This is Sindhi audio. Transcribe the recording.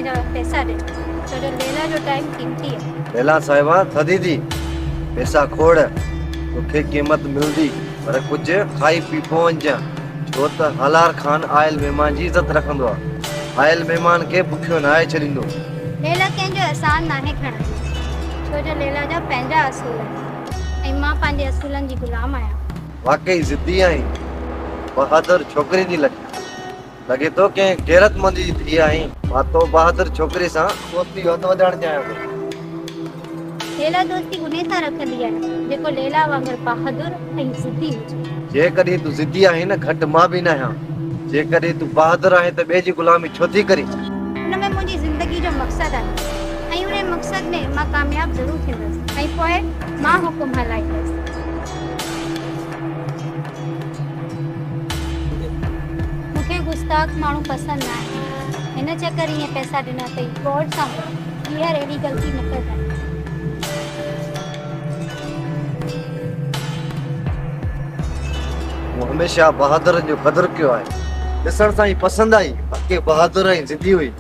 پنهنجا پئسا ڏي، ڇو جو ليلا جو ٽائيم قيمتي آهي. ليلا صاحبه ٿڌي ٿي، پئسا کوڙ، توکي قيمت ملندي، پر ڪجهه کائي پي پوء وڃجان، ڇو ته هالار خان آيل مهمان جي عزت رکندو آهي، آيل مهمان کي بکيو ناهي ڇڏيندو. ليلا ڪنهن جو احسان ناهي کڻندي، ڇو جو ليلا جا پنهنجا اصول آهن ۽ مان پنهنجي اصولن جي غلام آهيان. واقعي ضدي آهين، بهادر ڇوڪري ٿي لڳين. لڳي ٿو ڪنهن غيرتمند جي ڌيء آهين. مان تو بهادر ڇوڪري سان دوستي جو هٿ وڌائڻ چاهيان ٿو. ليلا دوستي انهي سان رکندي آهي، جيڪو ليلا وانگر بهادر ۽ ضدي هجي. جيڪڏهن تون ضدي آهين نه گهٽ مان به ناهيان. جيڪڏهن تون بهادر آهين ته ٻئي جي غلامي ڇو ٿي ڪرين؟ ان ۾ منهنجي زندگي جو مقصد آهي ۽ انهي مقصد ۾ مان ڪامياب ضرور ٿيندس ۽ پوء مان حڪم هلائيندس. مون کي گستاخ ماڻهو پسند نه آهن. هن چڪر ائين پئسا ڏنا اٿئي، غور سان ٻڌ، ٻيهر اهڙي غلطي نه ڪجانء. مون هميشه بهادرن جو قدر ڪيو آهي. ڏسڻ سان ئي پسند آئي، واقعي بهادر ۽ ضدي هئي.